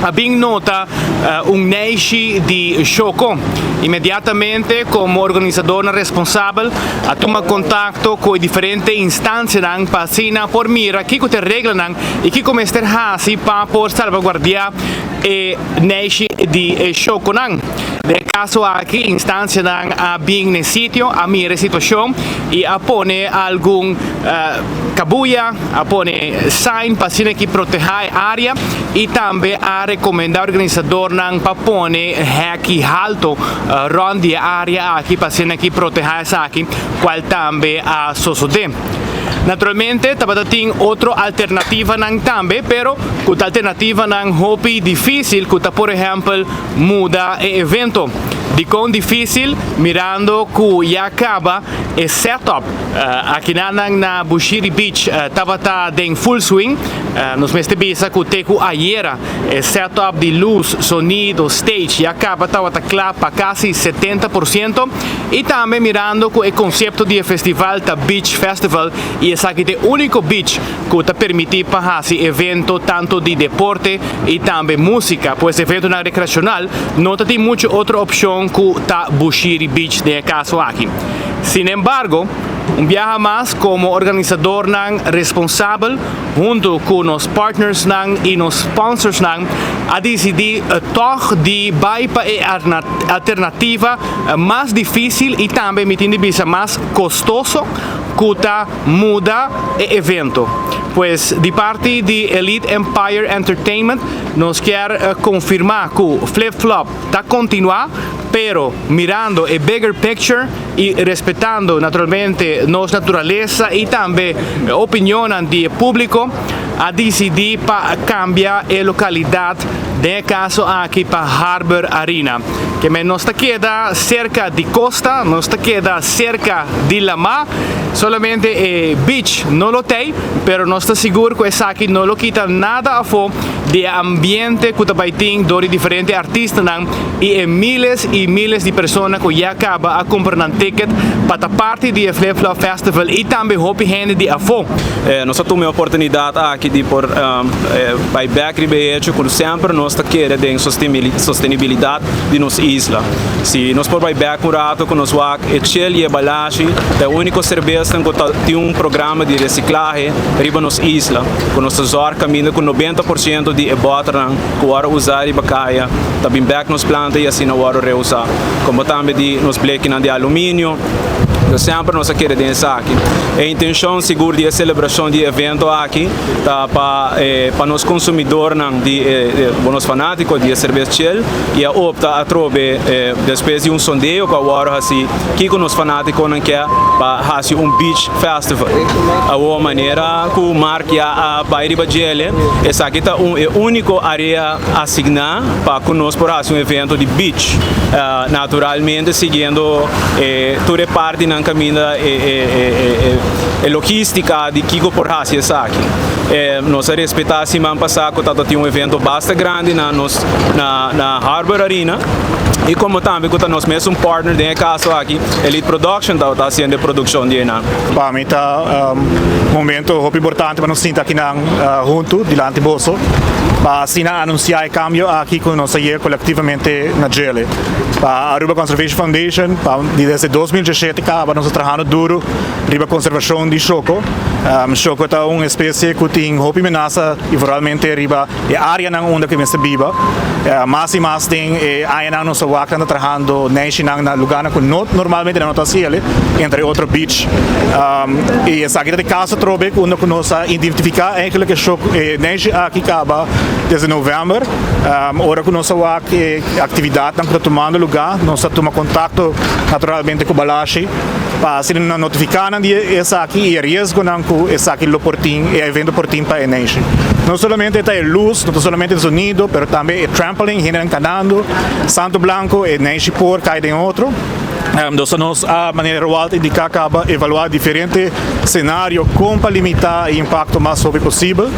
A bin nota un neishi di shoko. Inmediatamente komo organisadornan responsabel a tuma kontakto ku e diferente instansianan pa asina por mira kiko ta e reglanan i kiko mester hasi pa por salvaguardiá e neishi di e shokonan. Den e kaso aki instansianan a bin n'e sitio, a mira e situashon i a pone algun kabuya, a pone sign pa asina ki protehá e área i tambe a rekomendá organisadornan pa pone hèki halto rònt di e área aki pa asina ki protehá esaki, kual tambe a sosodé. Naturalmente tabata tin otro alternativanan tambe, pero ku ta alternativanan hopi difísil ku ta por ehèmpel muda e evento. Dikon difísil? Mirando ku ya kaba e setup akinanan na Bushiri Beach tabata den full swing. Nos mester bisa ku te ku ayera e setup di lus, sonido, stage ya kaba tabata kla pa kasi 70%. I tambe mirando ku e konsepto di e festival ta Beach Festival i esaki ta e úniko beach ku ta permití pa hasi evento tantu di deporte i tambe músika, pues eventonan rekreashonal, no ta tin muchu otro opshon ku ta Bushiri Beach den e kaso aki. Sinembargo, un biaha mas komo organisadornan responsabel huntu ku nos partnersnan i nos sponsorsnan a disidí tòg di bai pa e alternativa mas difísil i tambe mi tin di bisa mas kostoso ku ta muda e evento. Pues di parti di Elite Empire Entertainment nos kier konfirmá ku Flip Flop ta kontinuá, pero mirando e bigger picture i respetando naturalmente nos naturalesa i tambe opinionnan di e públiko, a disidí pa kambia e lokalidat den e kaso aki pa Harbor Arena. Ke men nos ta keda serka di kosta, nos ta keda serka di lamá, solamente e beach no lo tei, pero nos ta sigur ku esaki no lo kita nada afó di e ambiente ku ta bai tin dor di diferente artistanan i e miles i miles di persona ku ya kaba a kumpra nan ticket pa ta parti di e Flip Flop Festival i tambe hopi hende di afó. Nos a tuma e oportunidat aki di por bai bek riba e hecho ku semper nos ta kere den sostenibilidat di nos isla. Si nos por bai bek un rato ku nos wak e Chel i e Balashi ta e úniko serbesnan ku ta tin un programa di resiklahe riba nos isla ku nos ta zòrg kaminda ku 90% di e bòternan ku wòrdu usá riba kaya ta bin bek nos planta i asina wòrdu reusá. Komo tambe di nos blekinan di aluminio. Nos semper nos a kere den esaki. E intenshon sigur di e selebrashon di e evento aki ta pa pa nos konsumidornan di e nos fanátiko di e serbes Chel i a opta atrobe despues di un sondeo ku a wòrdu hasi kiko nos fanátikonan ke pa hasi un beach festival. Awor manera ku Mark ya a bai riba djele esaki ta un e úniko área asigná pa ku nos por hasi un evento di beach. Naturalmente siguiendo e tur e partinan kaminda e logístika di kiko por hasi esaki. Nos a respetá siman pasá ku tabata tin un evento basta grandi na nos na Harbor Arena i komo tambe ku ta nos mesun partner den e kaso aki Elite Production tabata hasiendo e produkshon di einan. Pa mi ta un momento hopi importante pa nos sinta akinan huntu dilanti boso pa asina anunsiá e kambio aki ku nos a yega kolektivamente na djele. Pa Aruba Conservation Foundation pa di desde 2017 kaba nos ta trahando duru riba konservashon di shoko. Shoko ta un espesie ku tin hopi menasa i vooralmente riba e áreanan unda ku mester biba. Mas i mas den e añanan nos a wak nan ta trahando neishinan na lugarnan ku no normalmente nan no ta hasi el'e, entre otro beach. I esaki ta e kaso atrobe unda ku nos a identifiká eigenlijk e shoko e neishi aki kaba desde novèmber. Ora ku nos a wak e aktividatnan ku ta tumando lugá, nos a tuma kontakto naturalmente ku Balashi pa asina nan notifiká nan di esaki i e riesgonan ku esaki lo por tin, e evento por tin pa e neishi. No solamente ta e lus, no ta solamente e zonido, pero tambe e trampoline, hendenan kanando, santo blanko, e neishi por kai den otro. Nos nos a manera Roald indiká kaba evaluá diferente senario kon pa limitá e impakto mas hopi posibel.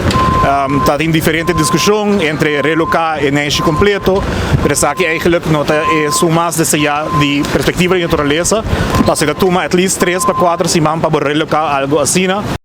Ta tin diferente diskushon entre reloká e neishi kompleto, pero esaki eigenlijk no ta esun mas deseá di perspektiva di naturalesa, pasobra ta tuma at least 3 pa 4 siman pa bo reloká algu asina.